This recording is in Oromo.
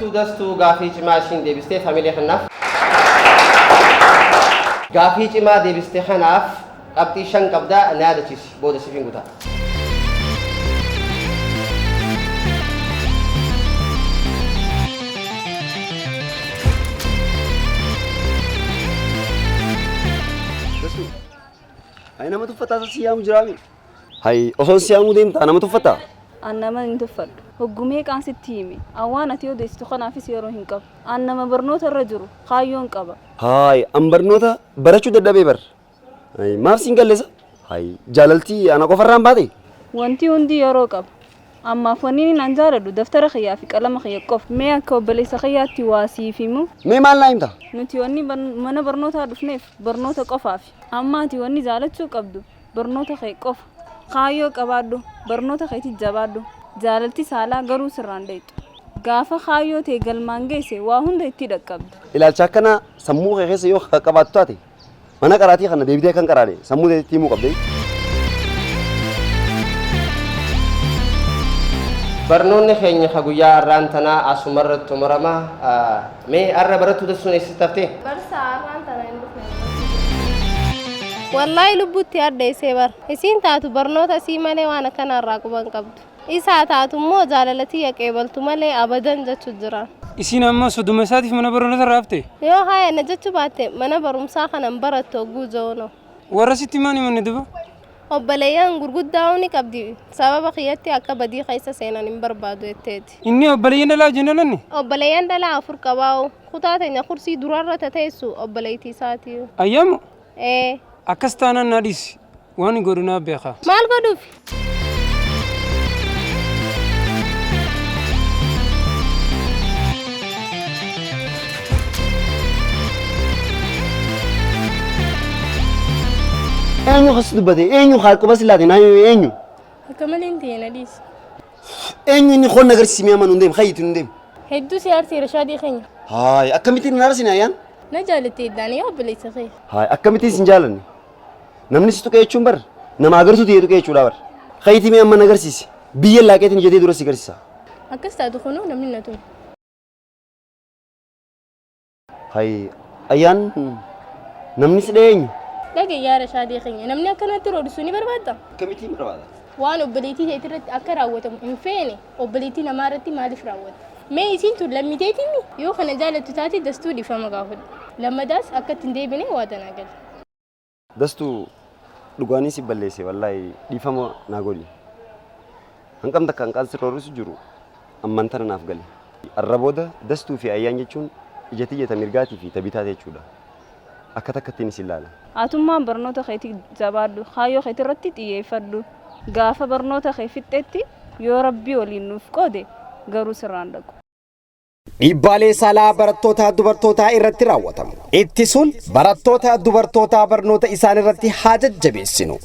Barattuu Dastuu gaafii cimaa ishiin deebistee hamilee kennaaf. Gaafii cimaa deebiste kanaaf qabxii 5 qabdaa, na yaadachiisi, booda siif hin gutaa. Dastuu. Hayi, nama tuffataa si yaamu jiraami. Hayi, osoon si yaamuu deemtaa nama tuffataa? An nama hin tuffadhu. Hoggumee qaan sitti hime. An waan ati odeessitu kanaafis yeroo hin qabu. An nama barnoota irra jiru. Kaayyoon qaba. Hayi, an barnoota barachuu dadhabee bar. Hayi, maaf siin gallesa? Hayi, jaalaltii ana qofarraan baate? Wanti hundi yeroo qaba. Ammaaf wanni inni an jaaladhu daftara kiyyaa fi qalama kiyya qofa. Mee akka obboleessa kiyyaatti waa siif himu. Mee maal naa himta? Nuti wanni mana barnootaa dhufneef barnoota qofaafi. Amma ati wanni jaalachuu qabdu barnoota kee qofa. Kaayyoo qabaadhu, barnoota keetti jabaadhu. Jaalalti saalaa garuu sirraan dheeyxu. Gaafa kaayyoo tee galmaan geesse waa hunda itti dhaqqabda. Ilaalcha akkanaa sammuu kee keessa yoo qabaattu taate, mana qaraatii kana deebitee akkan qaraane sammuu teetitti himuu qabda. Barnoonni keenya ka guyyaa har'aan tanaa asumarratti xumurama. Mee har'a barattuu Dastuun eessatti haftee? Barsaa, har'aan tana hin dhufne. Wallaahi lubbuutti addeessee bar. Isiin taatu barnoota isii malee waan akkana irraa quban qabdu. Isaa taatu immoo jaalala tiyya qeebaltu malee abadan jechu jira. Isiin amma soduma isaatiif mana barnoota irraa hafte? Yoo haya na jechuu baatte, mana barumsaa kana hin barattu hogguu je'uno. Warra sitti maan himanne duba? Obboleeyyan gurguddaa ni qabdi. Sababa kiyyatti akka badii keessa seenan hin barbaadu jetteeti. Inni obboleeyyan dhalaa wajjin dhalanne? Obboleeyyan dhalaa afur qabaa'u. Kutaa teenya kursii durarra tateessu obboleettii isaati. Ayyamu? Ee. Akkas taanaan naa dhiisi. Waan godhu naa beeka. Maal godhuuf? Eenyu kas dubbate? Eenyu haa quba si laate? Naa eenyu? Akka malee hin ta'e, na dhiisi. Eenyu inni koon agarsiisi mi'a mana hin deemu hayyitu hin deemu. Hedduu si aarseera, Shaadii keenya. Haay, akkamittiin hin aarsine ayyaan? Na jaalatte iddaan yaa obboleessa kee. Haay, akkamittiin sin jaalanne? Namni si tuqee jechuun bar nama agartuu ta'e tuqee jechuudha bar. Hayyitii mi'a mana agarsiisi. Biyya laaqeetiin jedhee dura si agarsiisa. Akkas taatu kunuu namni na tume. Haay, ayyaan, namni si dha'e eenyu? Dhaga'i yaa Rashaadee keenya, namni akkanatti roorrisu ni barbaadda? Akkamittiin barbaada? Waan obboleettii teetii irratti akka raawwatamu hin feene obboleettii namaa irratti maaliif raawwatta? Mee isiin tun lammii teetii? Yoo kana jaalattu taate, Dastuu dhiifama gaafadhu. Lammadaas akka itti hin deebine waadaa naa gali. Dastuu, dhugaanin si balleesse, wallaahi dhiifama naa godhi. Hanqam takka hanqaan si roorrisu jiru amman tana naaf gale. Arra booda Dastuu fi Ayyaan jechuun ija tiyya ta mirgaatii fi ta bitaati jechuudha. Akka takkattiin isin laala. Atummaan barnoota keetii jabaadhu. Kaayyoo keetii irratti xiyyeeffadhu. Gaafa barnoota kee fixxetti yoo Rabbii waliin nuuf qoode garuu sirraan dhaqu. Dhiibbaalee saalaa barattoota dubartootaa irratti raawwatamu ittisuun barattoota dubartootaa barnoota isaan irratti haa jajjabeessinu.